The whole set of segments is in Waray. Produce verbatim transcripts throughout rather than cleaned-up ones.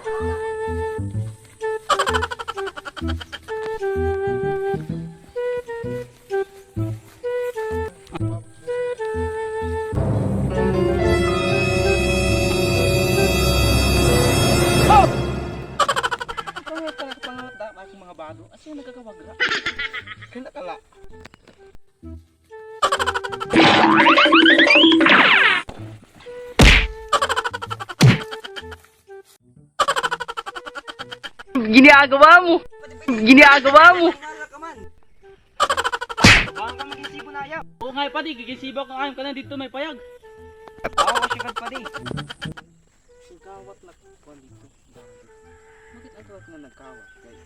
Ikaw nga pala, pangalat na akong mga bago. Asa yung nagkakawagra? Kaya nakala. Ginagawa mo? Ginagawa mo? Bawal ka maging sibo na ayaw. Oo nga, padi, gigisibo ka nga, ayaw ka na dito, may payag. Awa siya, padi. Singkawat na kuan dito. Bakit ato at nga nagkawat? Kay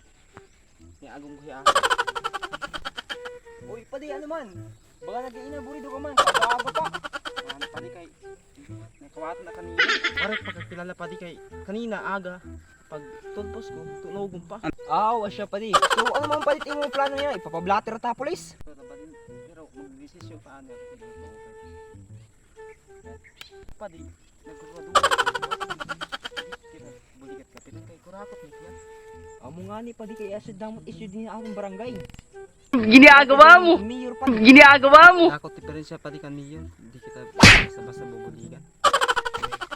ni agong kuya. Uy, padi, ano man? Baka nag-iinaburido ka man. Aga-aga pa. Ano, padi, kay nakawatan na kanina. Waray pa kakilala, padi, kay kanina aga. Pag tulpos ko, tunogon pa. Aw, asya, padi. So, ano man, padi, it imo plano niya? Ipapablatter ta, pulis? Pero, padi, pero magdesisyon pa, ano, padi. Nagkukuha doon. Kira, buligat ka, pero kay kurakot ni Kuya. Amo ngani, padi, kay asya damot isyu dinhi ha akon barangay. Ginagawa mo? Mayor, padi. Ginagawa mo? Ako, diferensya, padi, kan mayor. Di kita basta-basta bubuligan.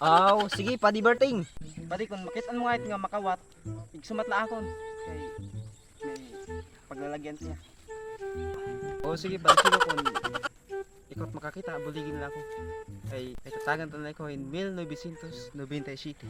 Aw, sige, padi Berting. Padi, kung makit-an mo nga it nga makawat, igsumat la akon. Kay may paglalagyan siya. O, sige, padi, sino kun ikaw it makakita, buligi na la ako. Kay, kay tatagan ta na ikaw hin mil novecientos nobenta y siyete.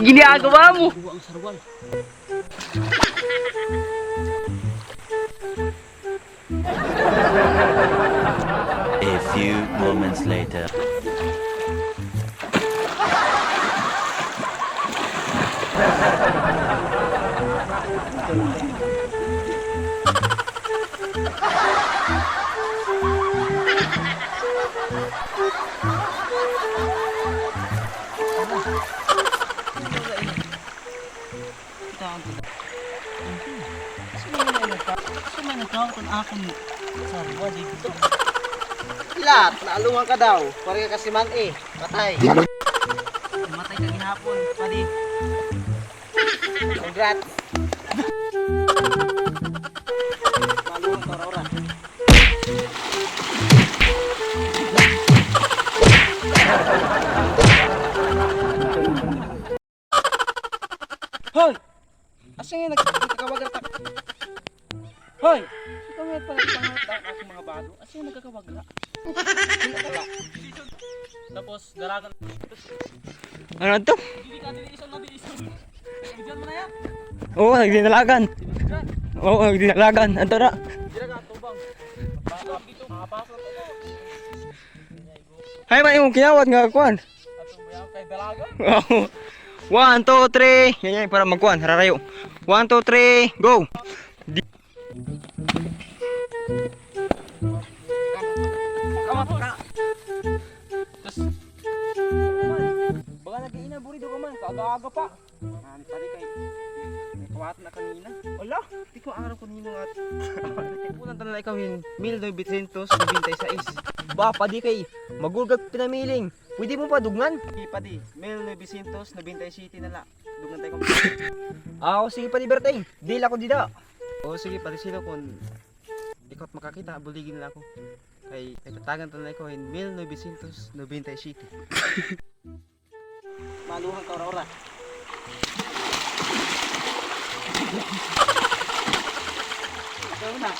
Ginagawa mo? A few moments later. Kita ang tubo. Sino man nagka-, sino man nagkawat an akon sarwa didto? Ilat, naalungan ka daw. Pare ka kasi man eh. Patay. Namatay ka gihapon, padi. Congrats. Naalungan ka, ora-ora. Hoy! Asa nga nag-, nagkakawagra ta? Hoy! Ikaw nga pala, pangalat na akong mga bago. Asa nga nagkakawagra? Tapos, dalagan. Ano to? Dili ka, dili, isang na, dili, isang. Diyan mo na yan. Oo, nagdinalagan. Oo, nagdinalagan. Anto na. Dira ka, tubang. Pasok dito, makapasok. Hay, may imong kinawat nga kuan. Ato ba yan? Kay dalaga? Oo. One, two, three. Yan, yan, para magkuan, hararayo. One, two, three, go. Di- Kawat ka. Tas, baka nag-iinaburido ka man, kaaga-aga pa. Ano, padi, kay may kawat na kanina. Ala, di ko araw kanino at. Kulang talaga ikaw hin mil novecientos nobenta y seis. Ba, padi, kay magulgag pinamiling. Pwede mo pa dugngan? Sige, padi, mil novecientos nobenta y siyete na la. Dugngan tayo kung Ah, o, sige, padi Berteng. Deal ako dida. O, sige, padi Silo, kung ikaw it makakita, buligi na la ako. Kay, kay tatagan ta na ikaw hin mil novecientos nobenta y siyete. Maluhan ka, ora-ora. Ikaw na.